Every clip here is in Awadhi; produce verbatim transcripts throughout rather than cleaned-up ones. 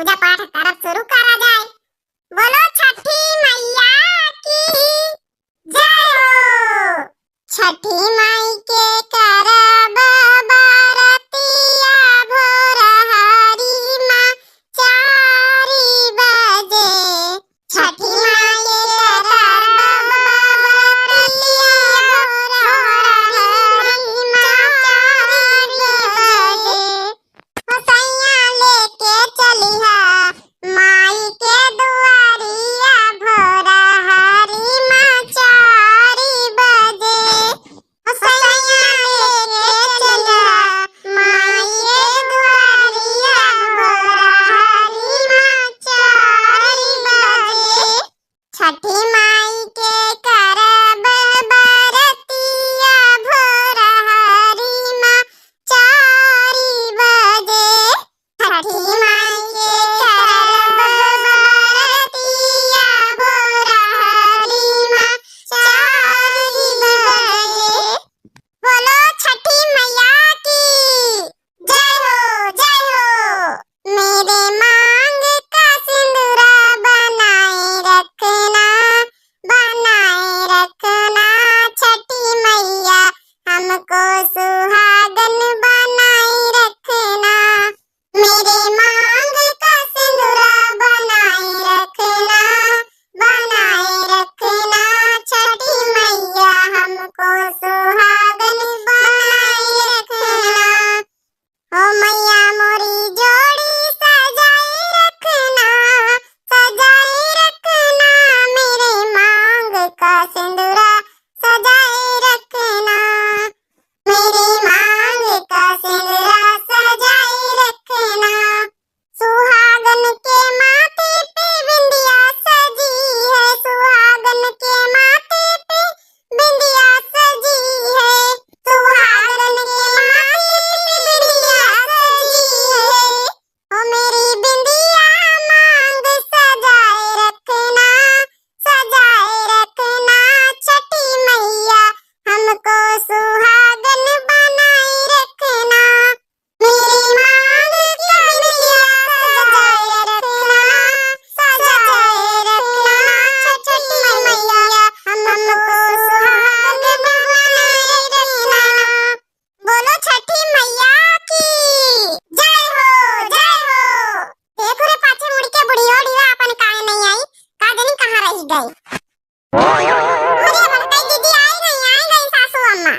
पूजा पाठ करब शुरू करा जाए। बोलो छठी मैया की जय हो। छठी माई के करब बरतिया भोर हरी माँ चारि बजे। छठी माई के करब बरतिया भोर हरी माँ चारि बजे। हो सैया लेके चलिहा माई के दुआरिया भोर हरी माँ चारि बजे। हो सैया लेके चलिहा माई के दुआरिया भोर हरी माँ चारि बजे। छठी माई के करब बरतिया भोर हरी माँ चारि बजे। छठी माई के करब बरतिया भोर हरी माँ चारि बजे। बोलो छठी मैया की जय हो, जय हो। मेरे मांग का सिंदूरा बनाए रखना, बनाए रखना छठी मैया, हमको सुहागन बनाए रखना। मेरे मांग का सिंदूरा बनाए रखना, बनाए रखना छठी मैया, हमको सुहागन बनाए रखना। हो मैया मोरी जोड़ी सजाए रखना, सजाए रखना, मेरे मांग का सिंदूरा सजाए रखना, मेरे मांग का सिंदूरा सजाए रखना। सुहागन के माथे पे बिंदिया सजी है, सुहागन के माथे पे बिंदिया सजी है, सुहागन के माथे पे बिंदिया सजी है। ओ मेरी बिंदिया मांग सजाए रखना, सजाए रखना छठी मैया, हमको सुहागन बनाए रखना। मेरी मांग का बिंदिया सजाए रखना, सजाए रखना छठी मैया, हमको सुहागन बनाए रखना। बोलो छठी मैया की जय हो, जय हो। देखो रे, पाछे मुड़ के बुढ़ियो ढीवा अपन काहे नहीं आई, का जानी कहाँ रहि गई। अरे बड़काई दीदी आई गई, आई गई सासू अम्मा।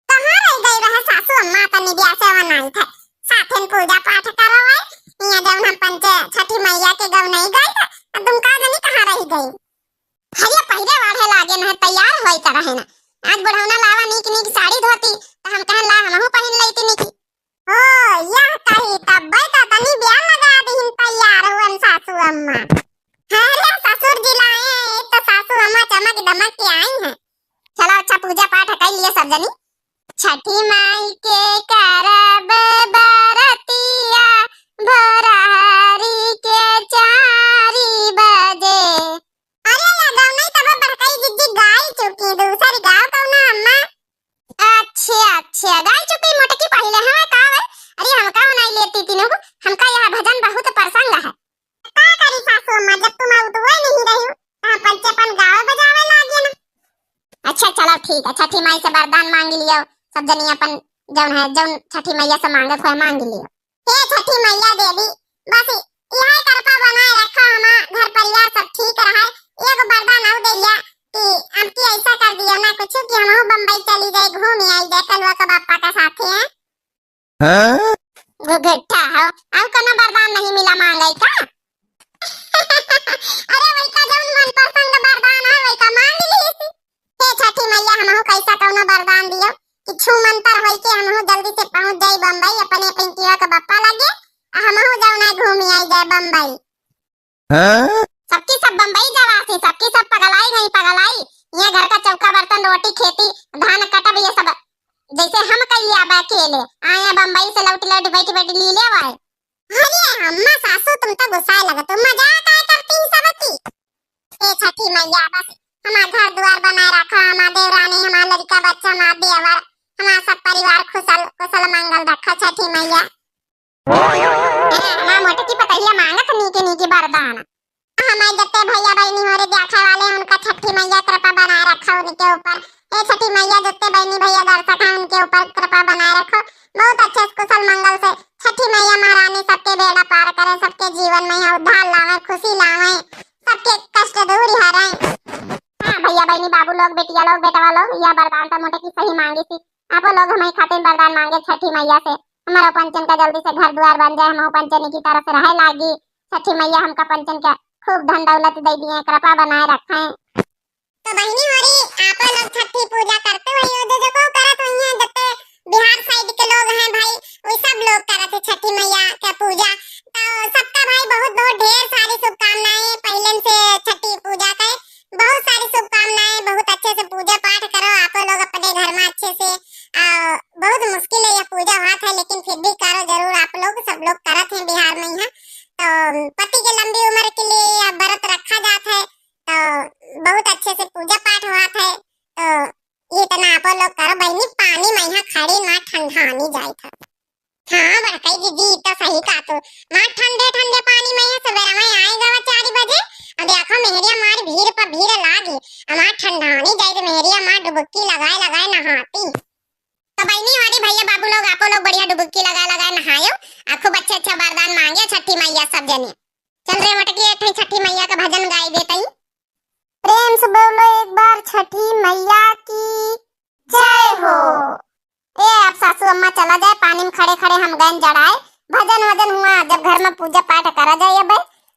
कहाँ रहि गई रहे सासू अम्मा, तनी बिया से बनाई थे, साथेन पूजा पाठ करो है। यहाँ जब हम पंचे छठी मैया के गवनई गई थे, तो तुम का जानी कहाँ रहि गई। हरिया पहिरे वाढ़े लागे न, तैयार होई त रहे न। आज बुढ़ौना लावा नीक नीक साड़ी धोती, त हम कहन ला हमहू पहिन लईती नीक। ओ, यह कही तब्बे त तनी बिया लगा दिहिन, तैयार हुअन सासू अम्मा। अरे ससुर जी लाए, एक तो सासू अम्मा चमक दमक के आई हैं। चलो अच्छा पूजा पाठ कर लिए सब जनी। छठी माई के करब बरतिया भोर हरी के चारि बजे। अरे या गाँव नहीं तब बड़काई दीदी गाई चुकी, दूसरी गाँव कौन अम्मा? अच्छा अच्छा, गाई चुकी मोटकी पहिले हमें का है? अरे हमका नहीं लेती तीनों को, हमका यह भजन बहुत पसंद है। का करी सासू अम्मा, जब तुम आउत हुए नहीं रही, तो हम पंचे अपन गावे बजावे लागे ना। अच्छा चलो ठीक है, छठी माई से वरदान मांग लियो, सब जनी अपन जौन है, जौन छठी मैया से मांगे खोए मांग लियो। हे छठी मैया देवी, बस यही कृपा बनाए रखा, हमार घर परिवार सब ठीक रहे। एगो वरदान और दे दिया कि अब की ऐसा कर दियो ना कुछ कि हम बम्बई चली जाए, घूम आई जाए कलुआ के बापा का साथे हैं। हाँ? घुघुट्ठा हो, अब कोनो वरदान नहीं मिला मांगे का? अरे वही का जौन मनपसंद वरदान है वही का मांग ली। हे छठी मैया, हमहू कैसा कौनो वरदान दियो कि छू मंतर होई के हमहू जल्दी से पहुँच जाई बम्बई अपने पिंकिया के बप्पा लगे, आ हमहू जाऊ ना घूमी आई जाए बम्बई। हाँ? सबकी सब बम्बई जवासी, सबकी सब पगलाई गई पगलाई। ये घर का चौका बर्तन, रोटी, खेती, धान कटब, ये सब जैसे हम कैले अब अकेले आए बम्बई से लौट लौट बैठ बैठ ली ले आए। अरे अम्मा सासू, तुम तो गुस्सा लगत हो, मजाक आए करती ही सबकी। हे छठी मैया, बस हमार घर दुआर बनाए रखा, हमार देवरानी, हमार लड़का बच्चा, हमार देवर, हमार सब परिवार कुशल कुशल मंगल रखा छठी मैया। हमार की पतहिया मांगत नीकी नीकी बरदान। हमारे जत्ते भैया बहिनी हो रे देखे वाले, उनका छठी मैया कृपा बनाए रखा उनके ऊपर। हे छठी मैया, जत्ते बहिनी भैया दर्शक हैं उनके ऊपर कृपा बनाए रखो। बहुत अच्छे से कुशल मंगल से छठी मैया महारानी सबके बेड़ा पार करे, सबके जीवन में यहाँ उद्धार लावे, खुशी लावे, सबके कष्ट दूर हरे। हाँ भैया बहिनी, बाबू लोग, बेटिया लोग, बेटवा लोग, यह वरदान तो मोटे की सही मांगी थी। आपो लोग हमारे खातिर वरदान मांगे छठी मैया से, हमारो पंचन का जल्दी से घर द्वार बन जाए, हम पंचनी की तरह से रहे लागी। छठी मैया हमका पंचन के खूब धन दौलत दे दिए, कृपा बनाए रखें। तो बहिनी होरी, आपो लोग छठी पूजा करते हुए यो जो जो को करत हुई हैं, जत्ते बिहार side के लोग हैं भाई, वे सब लोग करत हैं छठी मैया के पूजा। तो सबका भाई बहुत बहुत ढेर सारी शुभकामनाएं पहले से छठी पूजा के। बहुत सारी शुभकामनाएं, बहुत अच्छे से पूजा पाठ करो आपो लोग अपने घर में अच्छे से। आ, बहुत मुश्किल है यह पूजा हुआ था, लेकिन फिर भी करो जरूर आप लोग, सब लोग करत हैं बिहार में यहाँ। तो पति के लंबी उम्र के लिए यह व्रत रखा जात है, तो बहुत अच्छे से पूजा पाठ हुआ था। तो ये इतना आपो लोग करो बहिनी, पानी में यहाँ खड़ी ना ठंडानी जाए था। हाँ बड़कई दीदी, ई तो सही कहा तू। मार ठंडे ठंडे पानी में यहाँ सवेरा में आए गवा चार बजे। अब देखो मेहरिया मार भीड़ पर भीड़ लागी, हमार ठंडानी जाए तो मेहरिया मार डुबकी लगाए लगाए नहाती। तो बहिनी होरी भैया बाबू लोग, आपो लोग बढ़िया डुबकी लगाए लगाए नहायो, आ खूब अच्छे अच्छे वरदान मांगे छठी मैया सब जने। चल रे मोटकी, एक ठे छठी मैया का भजन गाई देतई। प्रेम से बोलो एक बार छठी मैया की जय हो। ए, अब सासू अम्मा चला जाए, पानी में खड़े खड़े हम गए जड़ाए, भजन वजन हुआ, जब घर में पूजा पाठ करा जाए अब,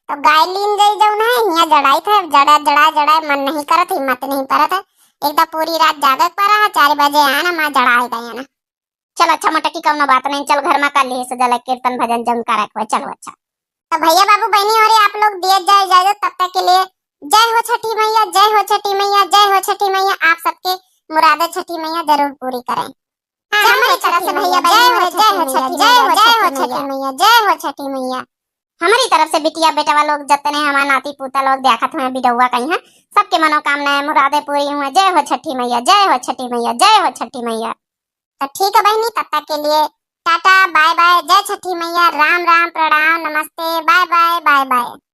तो गाय लीन जाई जौन है, हियाँ जड़ाई थे, जड़ा, जड़ा, जड़ा, मन नहीं करत, हिम्मत नहीं परत है। एक तो पूरी रात जागे के पड़ा है, चार बजे आना, माँ जड़ाए गए ना। चल अच्छा मोटकी, कौनो बात नहीं, चल घर में कर ली से जला कीर्तन भजन जौन करे के होए, चलो अच्छा। तो भैया बाबू बहिनी होरी आप लोग दिए जाए इजाजत, तब तक के लिए जय हो छठी मैया, जय हो छठी मैया, जय हो छठी मैया। आप सबके मुरादे छठी मैया जरूर पूरी करें। हाँ, हमारी तरफ से भैया बहिनी होरी जय हो छठी मैया, जय हो छठी मैया, जय हो छठी मैया। हमारी तरफ से बिटिया बेटवा लोग जतने हमार नाती पूता लोग देखत हुए वीडियोवा कहीं हैं, सबके मनोकामनाएं मुरादे पूरी हुए। जय हो छठी मैया, जय हो छठी मैया, जय हो छठी मैया। तो ठीक है बहिनी, तब तक के लिए टाटा बाय बाय, जय छठी मैया, राम राम, प्रणाम, नमस्ते, बाय बाय, बाय बाय।